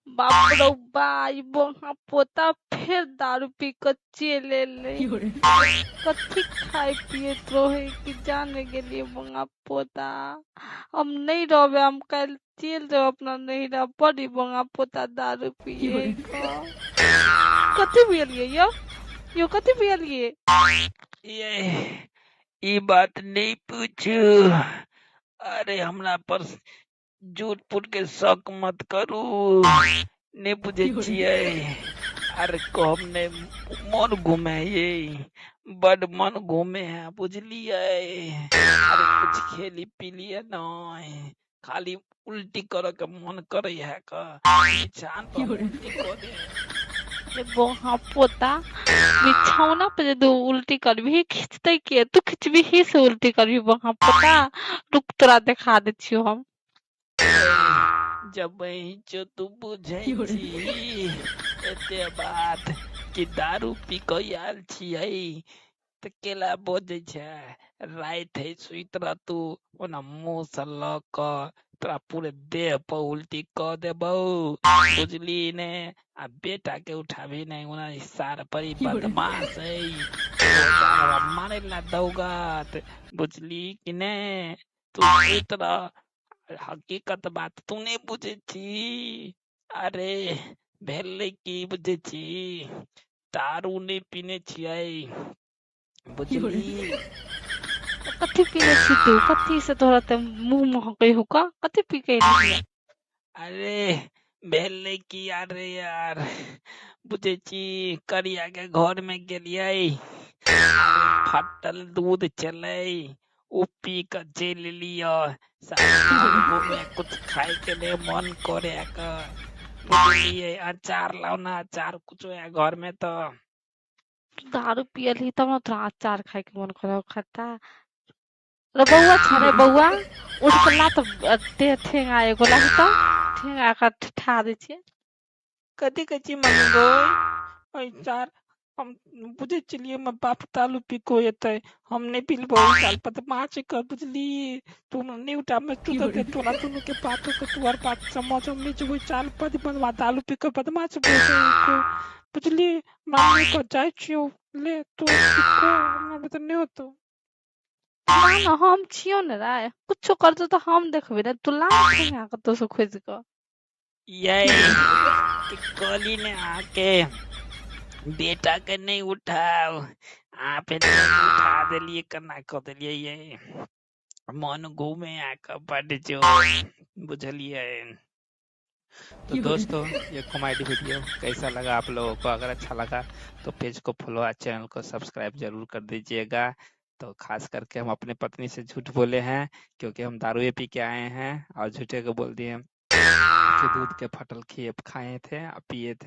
बाप रौ बा, ई बोहा पोता फेर दारू पी कऽ चलि एलै। कथी खाय पियैत रहै कि जाने गेलियै बोहा पोता। हम नहि रहबै, हम काल्हि चलि जेबै अपना नैहरा। बड़ ई बोहा पोता दारू पियै। कथी पियलियै यौ? यौ, कथी पियलियै? ये ई बात नहि पूछू। अरे, हमरा पर झूठ फूट के शक मत करू। नहि बुझै छियै? अरे, कहब नहि, मन घूमे ये, बड मन घूमे है, बुझलियै? अरे, कुछ खेली पीलियै नहि, खाली उल्टी करऽ के मन करे है क बिछान पर उल्टी कऽ दे। रे बोहा पोता, बिछौना पे जे तू उल्टी करबिही, खींचतै के? तू खिचबिही से उल्टी करबिही? बोहा पोता, रुक, तोरा देखा दै छियौ हम। जब जो तू बुझै छी एते बात कि दारू पी कऽ आयल छियै तऽ केला बजै छै? राति है, सुति रहतू, ओना मुँह से लऽ कऽ तोरा पूरे देह पर उल्टी कऽ देबौ, बुझली ने? आ बेटा के उठाबी ने, ओना सार बड़ी बदमाश है, मारे ला दौगत, बुझली कि ने? तू सुति रह। हकीकत बात तू नहि बुझै छी। अरे, भेलै की बुझै छी? दारू नहि पीने छियै, बुझली? कथी पीने छी तू? कथी से तोरा ते मुंह महकै हुका? कथी पी के एलही? अरे, भेलै की, अरे यार, बुझै छी, करिया के घर मे गेलियै, फटल दूध छलै, ओ पी कऽ चलि एलियै। कुछ खाय के नहि मन करे के, बुझलियै? अचार लाउ ने, अचार कुछो है घर में तऽ। दारू पियलही तब ने तोरा अचार खायके मन करौ खट्टा। रे बौआ छ, रे बौआ, उठ के ला तऽ ठेंगा एगो लाही तऽ, ठेंगा के ठा दै छियै। कथी कहै छी मम्मी गै? चार हम बुझै छलियै हमर बाप दारू पी कऽ एतै। हम नहि पिलबौ साल बदमाश के, बुझली? तू हमरा नहि उठा, तू तोरा दुनू के बात के तोहर बात समझ हम नहि जेबै। चाल बद बनवा दारू पी कऽ बदमाश बोलै, बुझली? मम्मी को जाइ छियौ, ले तू हमरा तऽ नहि होतौ। ला ने, हम छियौ ने रे, कुछो करतौ तऽ हम देखबै ने। तू ला ने ठेंगा कतौ से खोजि कऽ। यै, कहली ने अहाँके, बेटा के नहि उठाउ, अहाँ फेर उठा देलियै। केना कऽ देलियै यै? मन घूमे आके बड जोर, बुझलियै? तो दोस्तों, ये कॉमेडी वीडियो कैसा लगा आप लोगों को? अगर अच्छा लगा तो पेज को फॉलो और चैनल को सब्सक्राइब जरूर कर दीजिएगा। तो खास करके हम अपने पत्नी से झूठ बोले हैं, क्योंकि हम दारू पी के आए हैं और झूठे को बोल दिए कि दूध के फटल खिए खाए थे और पिए थे।